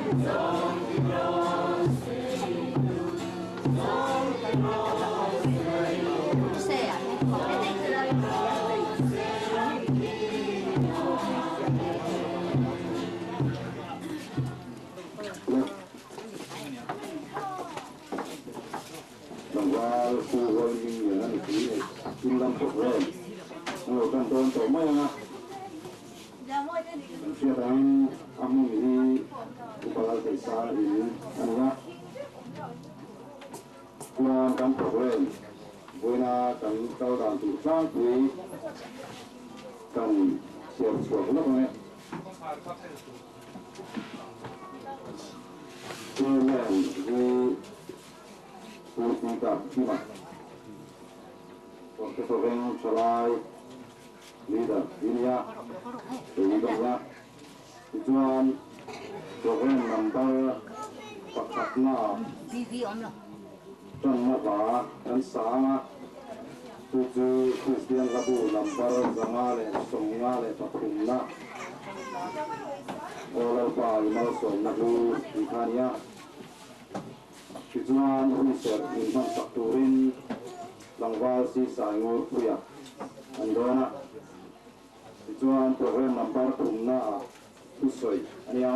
Tlangval Pu Hualming lian a nupui leh in lam programme an lo tan dawn tawh mai ang a. Kan hriat angin a hmun hi Upa Laltheihsang in a ni a. Chuan kan programme vawiina kan kal dan tur tlangpui kan chhiar chhuak lawk ang e. Chairman hi Pu Peter Kima, Professor Thalai Leader i nia, kei ka nia. Tichuan Program number pakhatnaah tanna hla kan sang a, chu chu Kristian hlabu number 553 na Aw Lalpa i malsawmna hlu tih kha a nia. Tichuan hunserh min hmansak turin tlangval Sisai Ngurpuia an dawn a. Tichuan program number thumnaah thusawi a nia.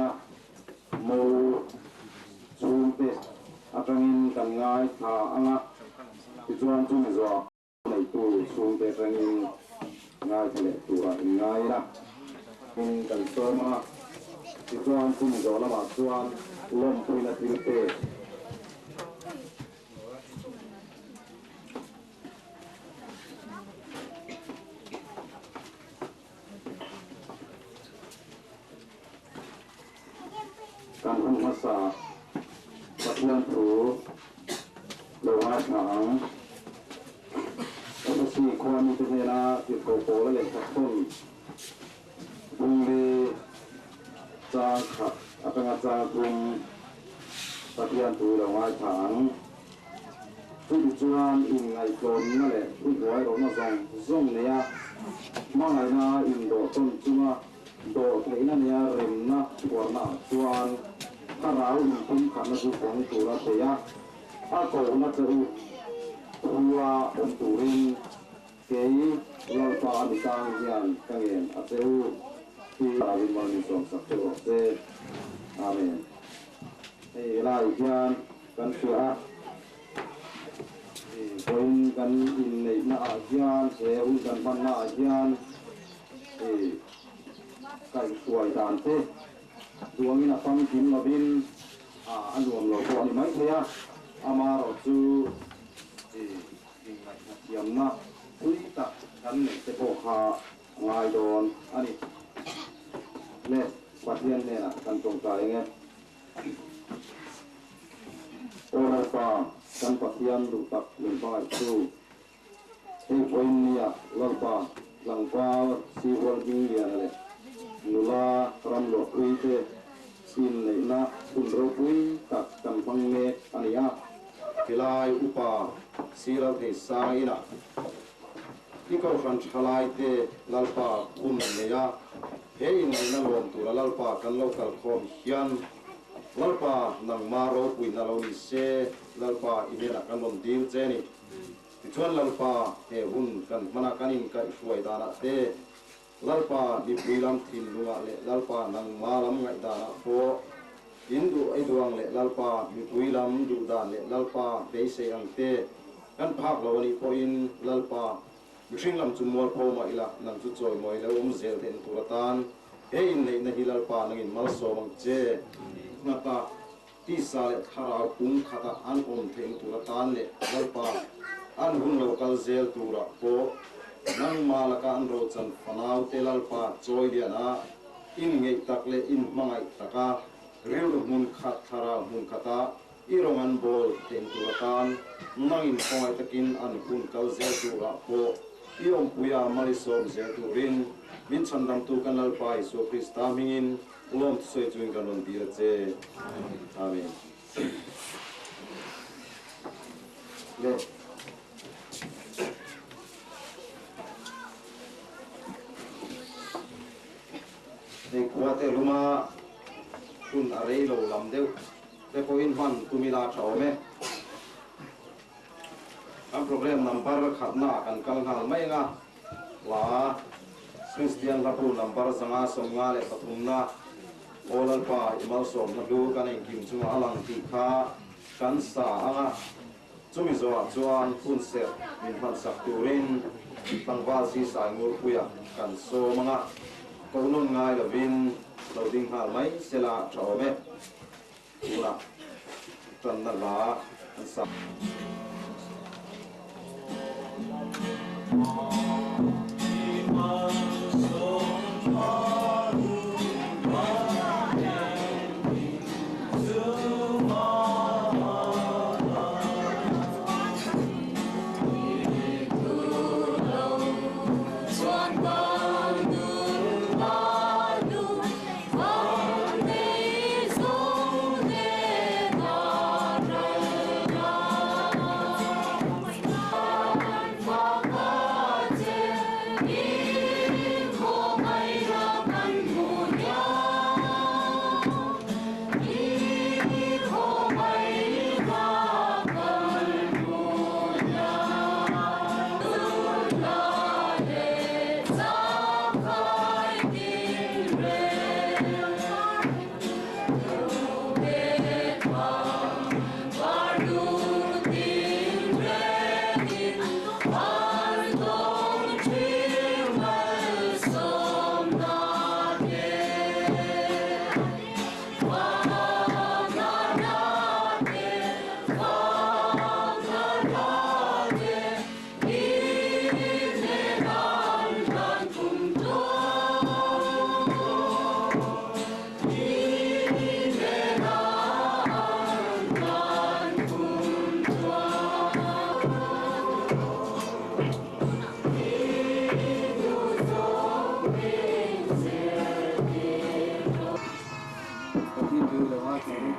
Mo chhungte atangin kan ngaithla ang a, tichuan chumi zawh neitu chhungte atangin ngaithla leh turah in ngai ila. In kan sawm ang a, tichuan chumi zawh lamah chuan lawmpuina thil pek. Kan hun hmasa Pathian thu lo ngaithla ang. Efesi khua mite hnena tirhkoh pawla lehkha thawn bungli chang khat atanga chang thum Pathian thu lo ngaithla ang. Chutichuan inngaihtlawmna leh thuhnuai rawhna zawng zawng neia hmangaihna indawh tawn chunga dawh theihna neia remna chhuarna ah chuan thlarau inpumkhatna chu kawng tura thei a, a kohna che u khua awm turin kei Lalpa a mi tang hian ka ngen a che u ti Thlarauin mal min sawmsak che u rawh se. Amen. Hei lai hian kan hria a, vawiin kan inneihna ah hian he hun kan hmanna ah hian kaihhruai dan te duangin a famkim lovin a nuam lo pawh a ni maithei a, amaherawh chu inngaihna thiamna pui tak kan neih te pawh kha a ngai dawn a ni. Le Pathian hnenah kan tawngtai ang e. Aw Lalpa, kan Pathian duh tak min hmangaih chu. Hei vawiin nia Lalpa tlangval Sihual Hmingliana leh nula Ramluahpuii te inneihna hun ropui tak kan hmang mek a ni a. Tilai upa Siral Theisang inah i kohhran thalaite Lalpa hun nei a. He inneihna lawm tura Lalpa kan lo kal khawm hian Lalpa nangma ropuina lo ni se, Lalpa i hnenah kan rawn dil che ni. Tichuan Lalpa he hun kan hmana kan inkaihhruai danah te, Lalpa mipui lam thinlungah leh Lalpa nangma lam ngaihdanah pawh in duh i duang leh Lalpa mipui lam duhdan leh Lalpa beisei ang te kan phak lo a nih pawhin Lalpa Mihring lam chu mualpho mah ila, nang chu chawimawi lo awm zel theihna tur atan he inneihna hi Lalpa nangin malsawm ang che. Nghata tisa leh thlarau pum khata an awm theihna tur atan leh Lalpa an hun lo kal zel turah pawh nangma laka an rochan fanaute Lalpa chawi liana inngeih tak leh inhmangaih taka rilru hmun khat thlarau hmun khata I rawng an bawl teng tur atan nangin khawngaih takin an hun kal zel turah pawh i awmpuia mal i sawm zel turin min chhandamtu kan Lalpa Isua Krista hmingin lawm thusawi chuin kan rawn dil a che. Amen. Le. Hei khua te luma. Hun a rei lo lam deuh te pawhin hman tum ila tha awm e. Kan program number khatna ah kan kal nghal mai anga hla Kristian hlabu number 153 na Aw Lalpa i malsawmna hlu kan engkim chunga a lang tih kha kan sa anga chumi zawhah chuan hun serh min hmansak turin tlangval Sisai Ngurpuia kan sawm anga ko nawn ngai lovin lo ding nghal mai sela tha awm e. Tunah tanna hla an sa. Pathian thu lo a turin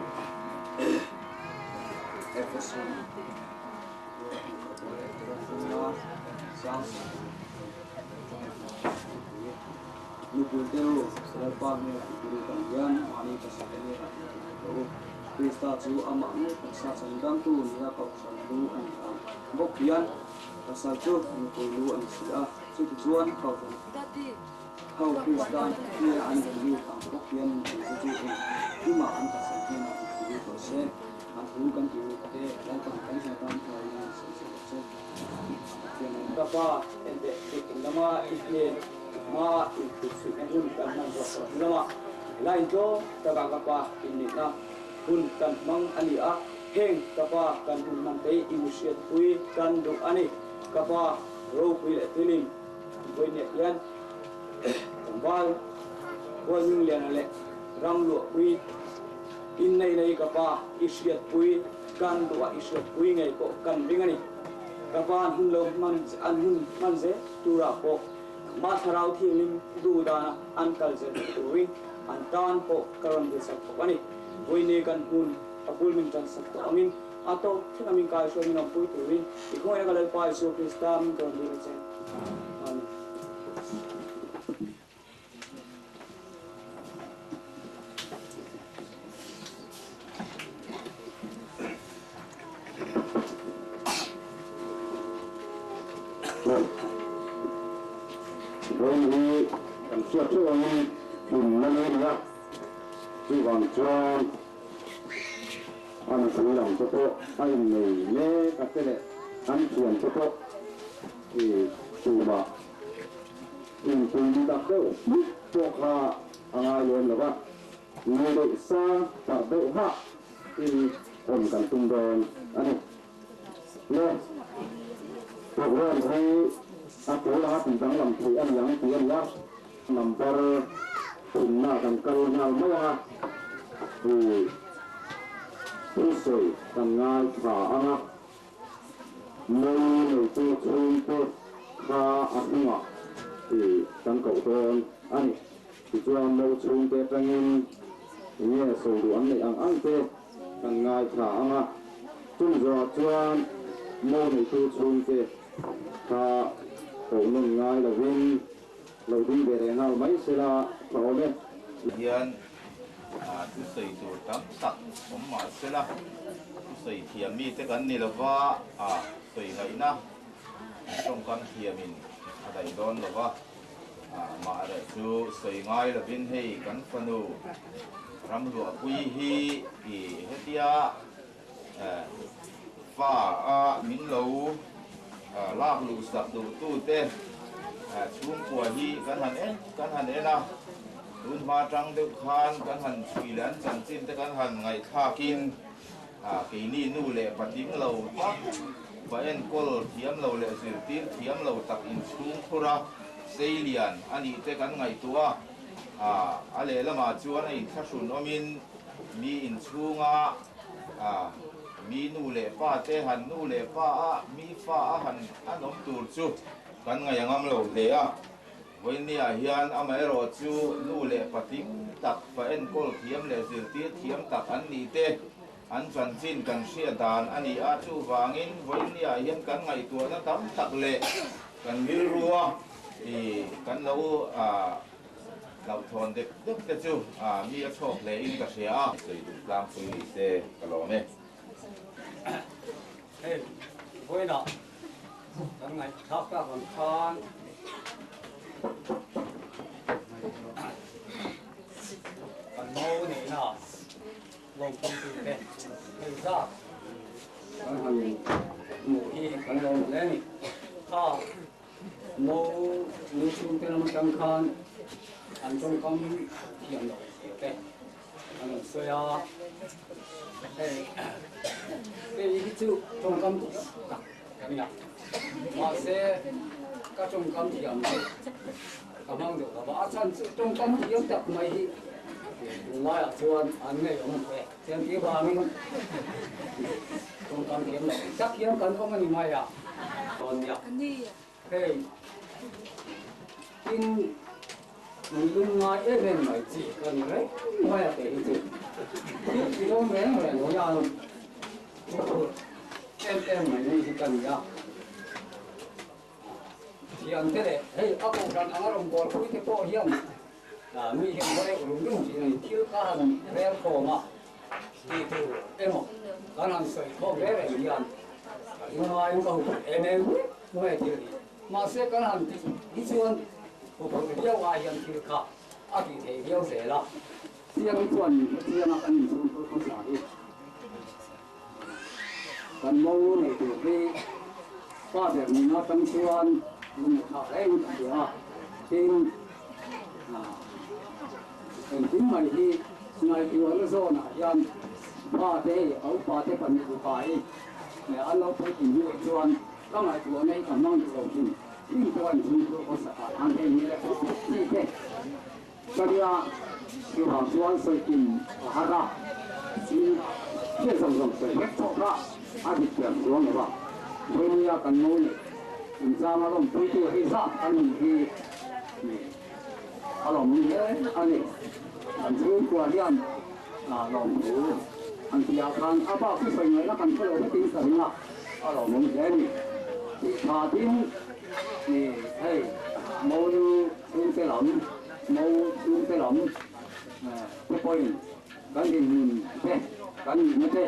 Efeson Nupui te u, Lalpa hmel a tih kan hian mahni pasal te hnenah in tih ve tawh u. Krista chu amah ngei taksa chandamtu nia kohhran lu a ni ang bawk hian pasal chu nupui lu a ni si a, chutichuan kohhran ho Krista hnena an inti lut ang bawk hian nupui te chu engkimah an pasal hnenah inti lut tawh se. A thu kan tih lut te Lalpan kan hna tan hnuaiin a sawi chhuak che. Ka pa, enteh dik lama i hnen hma inthutsuihna hun kan hman zawh tawh hnu lamah helai intlawm takah ka pa innihna hun kan hmang a ni a, heng ka pa kan hun hman te i mihriatpui kan duh a ni. Ka pa ropui leh tuilim vawiinah hian tlangval Hualmingliana leh Ramluahpui Inneih nei ka pa i hriatpui kan duh a, i hriatpui ngei pawh kan ring a ni. Ka pa an hun lo hman an hun hman zel turah pawh nangmah thlarau thianghlim duh dana an kal zel theih turin an tan pawh ka rawn dilsak bawk a ni. Vawiini kan hmun a bul min tansak tawh angin a tawp thleng a min kaihruai min awmpui turin i khawngaihna ka Lalpa Isua Krista min ka rawn dil a che. Amen. Vawiin hi kan hriat theuh angin hlimna ni a ni a, chuvang chuan a nupui lam te pawh a innei mek a te leh an thian te pawh i tumah Inpui ni tak deuh hmuk pawh kha a ngai lem lo va, nui deuh sang parh deuh hah in awm kan tum dawn a ni. Le, program hi a tul anga tih danglam theih a ni ang tih a ni a, number thumna kan kal nghal mai ang a, i thusawi kan ngaithla ang a. Mei neitu chhungte kha a hnungah i kan koh dawn a ni. Tichuan mo chhungte atangin enge sawi duh an neih ang ang te kan ngaithla ang a. Chung zawhah chuan mo neitu chhungte kha koh nawn ngai lovin lo ding ve leh nghal mai sela tha awm e. Hian Thusawi tur tam tak awm mah sela, thusawi thiam mite kan ni lova, a sawi ngaihna an tawngkam thiamin a daih dawn lova, mah reh chu sawi ngai lovin hei kan fanu Ramluahpuii hi i hetia fa a min lo lak luh sak duh tute chhungkua hi kan han en kan han en a, tun hma tang deuh khan kan han chhui leh an chanchin te kan han ngaihthlakin keini nu leh patling lo tak va enkawl thiam lo leh zirtir thiam lo tak inchhungkhur a seilian a nih te kan ngaihtuah a, a lehlamah chuan a inthlahrun awmin Mi inchhunga mi nu leh pa te han nu leh pa a mi fa a han an awm tur chu kan ngaih a ngam lo hle a. Vawinia hian amaherawh chu nu leh patling tak fa enkawl thiam leh zirtir thiam tak an nih te an chanchin kan hriat dan a ni a. Chuvangin vawinia hian kan ngaihtuahna tam tak leh kan rilrua kan lo Hlauhthawn dep dep te chu mi a chhawk hle in ka hria a. Sawi duh tlangpui ni se ka lawm e. Hei vawiinah kan ngaihthlak tak ang khan kan mo neihna lawmpuitu te hei zat kan han hmuh hi kan lawm hle a ni. Kha Mo nu chhungte lam atang khan an tawngkam thiam loh zia te an rawn sawi a, hei hei hi chu tawngkam thiam tak ka ni a, mahse ka tawngkam thiam hi ka hmang deuh lo va, a chhan chu tawngkam thiam tak mai hi tunlaiah chuan an ngei awm lo e, chuan tih vangin Tawngkam thiam lo tak hian kan awm a ni mai a, tawn nia. Hei, tin min lung ngai em em mai chi ka ni reng mai a teh hi chu. Thil ti dawn reng reng hian thu tur em em mai nei hi ka ni a. Thiante leh hei a kohhran anga rawn bawl pui te pawh hian mi hian va reuh rum rum thin a ni. Thil ka han rel khawm a. Tih tur emaw kan han sawi khawm reng reng hian ka hlim ngaiin ka huphurh em em mai a thil hi. Mahse kan han tih hi chuan huphurh viau ai hian thil kha a tih theih viau zel a. Chiang hi chuan min hre chiang a kan inchhungkhur hmasa hi kan mo nei tur hi pa ber nuna tang chuan lungthah reng ka hria a, tin Engkim mai hi ngaihtuahna zawnah hian pa te hei a upa te pahnih upa hi an lo puitling hnuah chuan ka ngaihtuahna hi ka hmang duh lo thin. Thing pawh an chhungkhur khawsak ah an hei ni le chi te ka nia chuvang chuan sawikim a har a, tin thil zawng zawng sawi vek pawh kha a dik thiam chuang lo va, vawinia kan ngo leh inchanga lawmpuitu hei zat an ni hi. A lawm hle a ni. Kan chhungkua hian lawmthu an ti ah khan a bak chu sawi ngaihna kan hre lo vekin ka ring a, a lawmawm hle a ni. Tih tha tin ni hei Monu chhungte lam, Mo chhungte lam te pawhin kan dinhmun te, kan nihna te,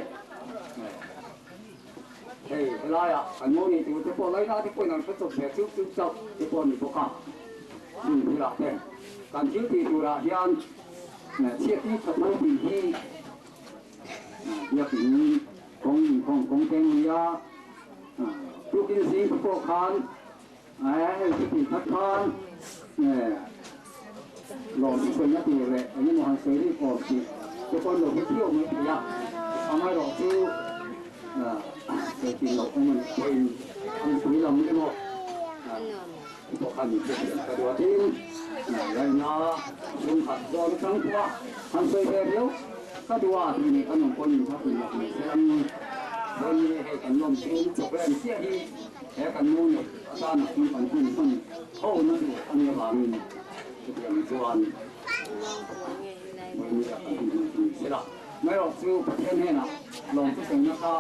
Hei helaiah kan mo nei tur te pawh laina te pawhin an hre chawp ve chuk chuk chauh te pawh a ni bawk a, chung thilah te kan thil tih turah hian chhiatni that lo tih hi biakin kawng inkhawm kawng te nia tukin zing te pawh khan hei chuti khat khan lawm chu sawina tur leh eng emaw han sawi rik awm tih te pawh an lo hre thiau mai thei a, amaherawh chu sawi tih loh emaw nih pawhin a mipui lam emaw te pawh khan min hrethiam ka duatin laina chhungkhat zawn atang pawha han sawi ve riau ka duh a tih nih kan awm pawhin min hla pui lawk mai se ang vawiin hei kan lawm chhung programme chiah hi he kan nu neih atana hun kan hun hman ho na tur a nih avangin chutiang chuan vawinia kan hun hman chu ni se la. Maherawh chu Pathian hnenah lawmthu sawina kha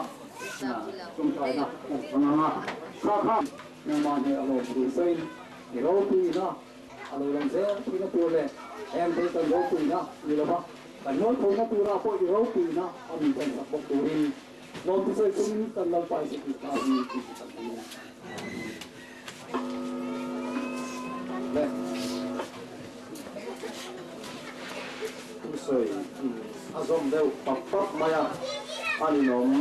tawngtaina kan hmang ang a, kha kha nangmah hneh a lawmthu sawiin i ropuina a lo lang zel puina tur leh heng thil kan ropuina ni lova. Kan mualphona tura pawh i ropuina a min thensak bawk turin lawmthu sawi chungin kan Lalpa Jesuh Krista hi tih chu kan dil a. Le. Thusawi a zawm deuh pap pap mai a, a ninawm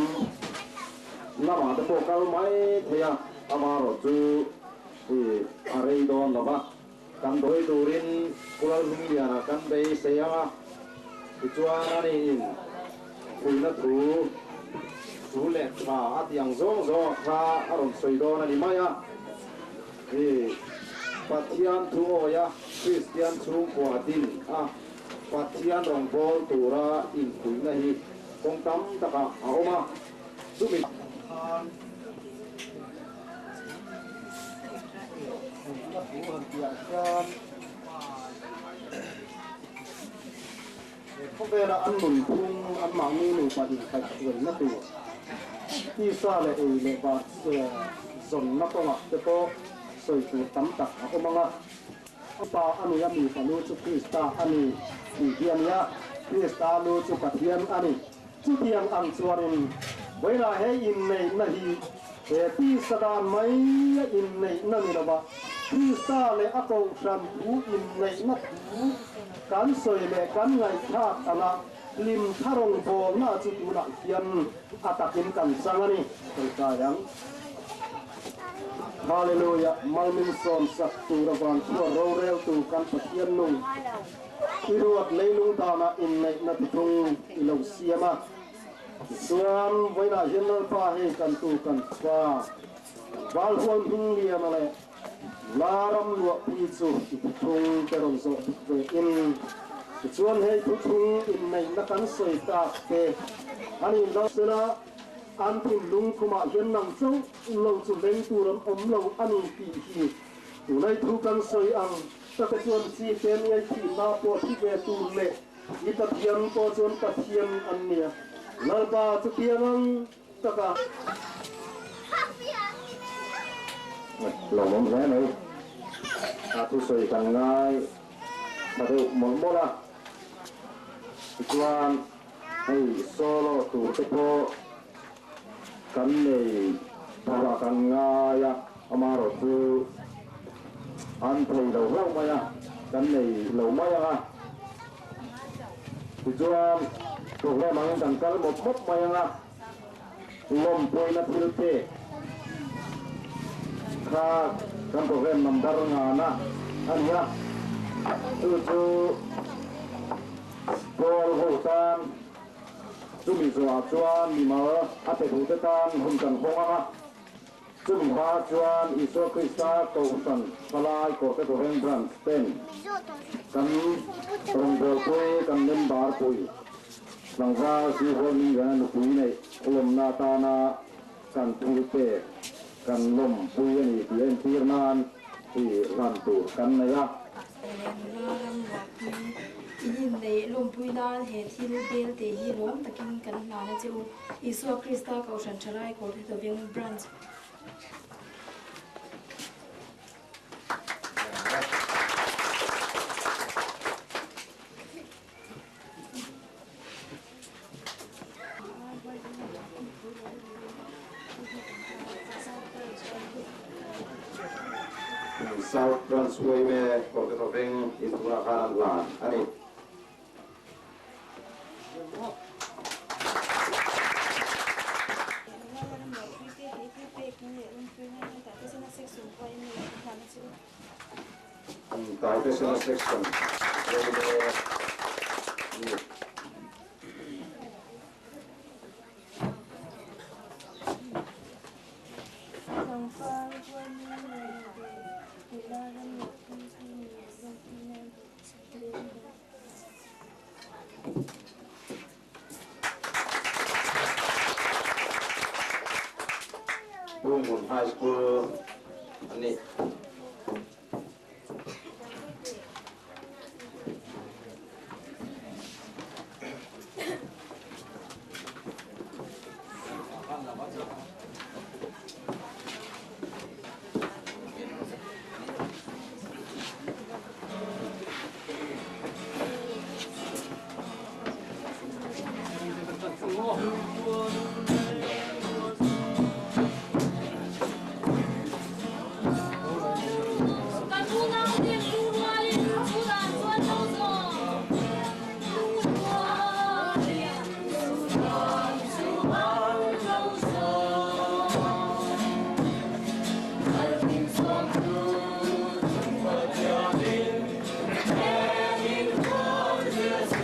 lamah te pawh kal mai thei a, amaherawhchu a rei dawn lo va. Kan dawi turin Pu Lalhmingliana kan beisei ang a, tichuan ani in puihna thu thu leh tha a tih ang zawng zawng a kha a rawn sawi dawn a ni mai a. I Pathian thu awia Kristian chhungkua din a Pathian rawngbâwl tura inpuihna hi kawng tam takah a awm a, chumi. Khan. Ka thu han tih ah hian he khawvela an nunphung anmahni nupa inkaihhruaina tur tisa leh ei leh bar zawnna kawngah te pawh sawi tur tam tak a awm ang a. A pa a ni a, mipa lu chu Krista a ni tih hi a ni a, Krista lu chu Pathian a ni. Chutiang ang chuanin vawilah he inneihna hi he tisa dan mai a inneihna ni lova, Krista leh a Kohhran thu inneihna thu kan sawi leh kan ngaihthlak anga hlim tharawng bawlna chu tunah hian a takin kan chang a ni. Tawngtai ang. Hallelujah! Malmin sawmsak tur avang chuan roreltu kan Pathian nung. I ruat leilung danah inneihna tithung i lo siam a, tichuan vawiinah hian Lalpa hei kan tu kan fa Valhual Hmingliana leh Nula Ramluahpuii chu i thuthlung te rawn zawh dik ve in, tichuan hei thuthlung inneihna kan sawi tak te an inlo sela an thinlung khumah hian nang chauh lo chu leng tur an awm lo a ni tih hi tunai thu kan sawi ang. Taka chuan chi te miai thihna pawh thi ve tur leh i Pathian pawh chuan Pathian an nia. Lalpa chu piang ang taka. Lawmawm hle mai. A thusawi kan ngai tha deuh mawlh mawlh a. Tichuan hei solo tur te pawh kan nei thawhah kan ngai a, amaherawhchu an thei lo hlauh mai a, kan nei lo mai ang a. Tichuan programme angin kan kal mawp mawp mai ang a, lawmpuina thil pek kha kan programme number ngana a ni a, chu chu Paul ho tan Chumi zawhah chuan mimal a pe duhte tan hun kan hawng ang a, chumi hma chuan Isua Krista Kohhran Thalai Kawrte Dawreng Branch ten kan rawngbawlpui kan member pui tlangval Sihhual Mingliana nupui neih lawmna atana kan thil pek kan lawmpui a ni tih entir nan hi hlan tur kan nei a. Nula ram luahpui in inneih lawmpui nan he thil bel te hi lawm takin kan hlan a che u. Isua Krista Kohhran Thalai Kawrte Dawveng Branch. South Branch Uaime Kawrte Tawveng in tunah khan an hlan a ni. Taitesena Section Uaime ni. Bunghmun High School a ni. Kan unau te chu rualin chu dan chuan lo zawm. Rualin chu dan chuan lo zawm. Kalpin sawm chu chung Pathianin engin khawl zel se.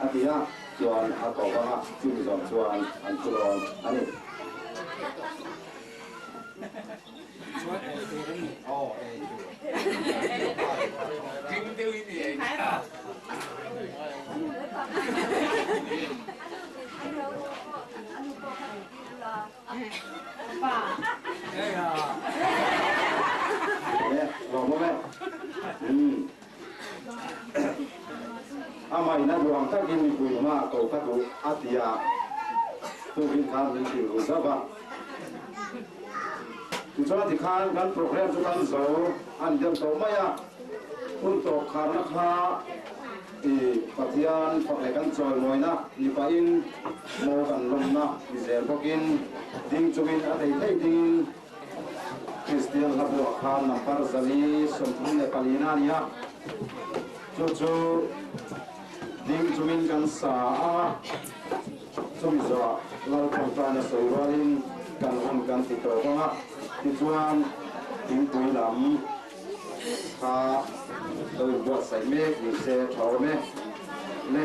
A ti a, chuan a ko vang a, chumi zawng chuan an chu rawn a ni. Lawm awm e. Amah in a duh ang takin mipui hma a ko ka duh a ti a, tukin khan min hrilh ru zauh a. Tichuan tikhan kan program chu kan zo a ni deuh tawh mai a, hun tawp kharna kha i Pathian fak leh kan chawimawina ni pahin mo kan lawmna ni zel bawkin ding chungin a thei thei dingin Kristian hla buah khan number 134 a ni a, chu chu ding chungin kan sa a, chumi zawhah Laltawngtaina sawi rualin kan hun kan ti tawh vang a, tichuan thingpui lam kha lo inbuatsaih mek ni se tha awm e le.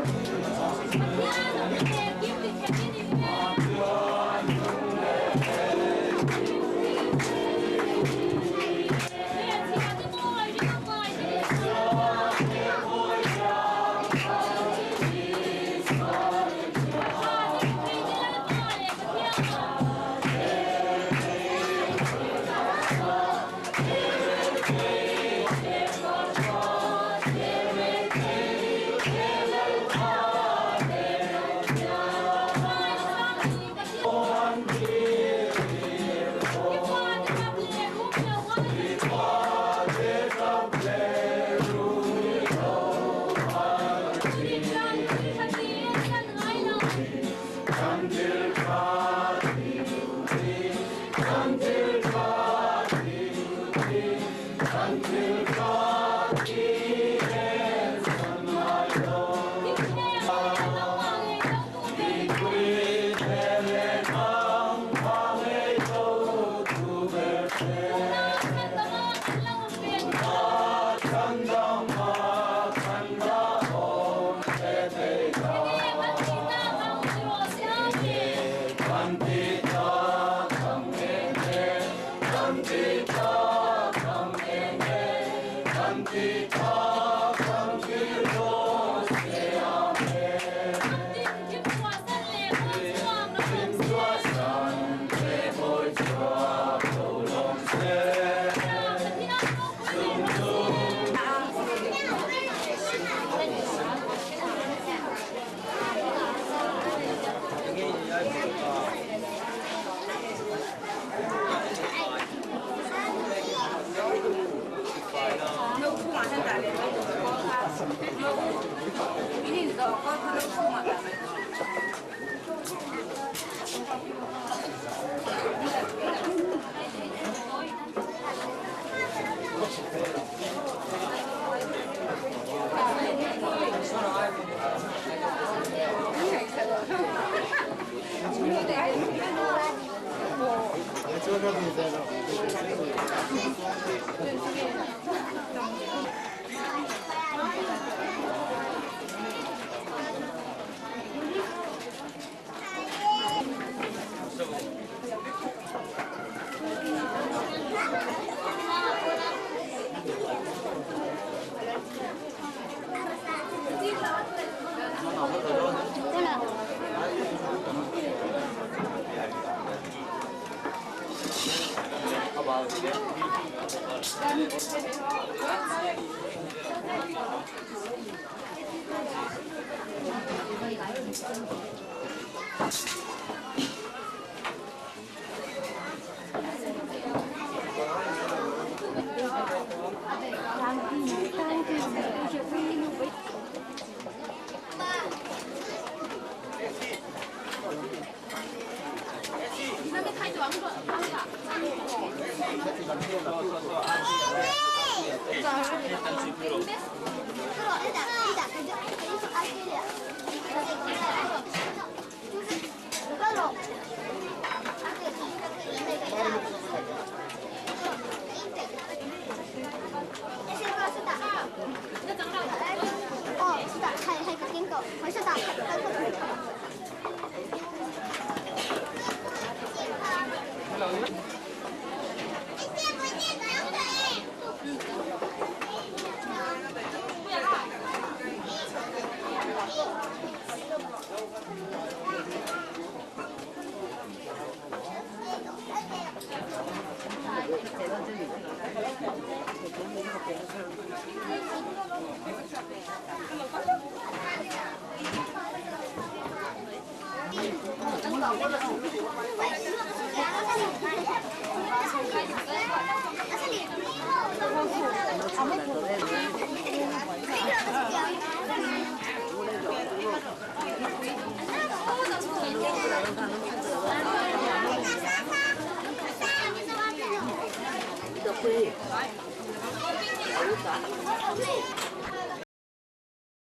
对。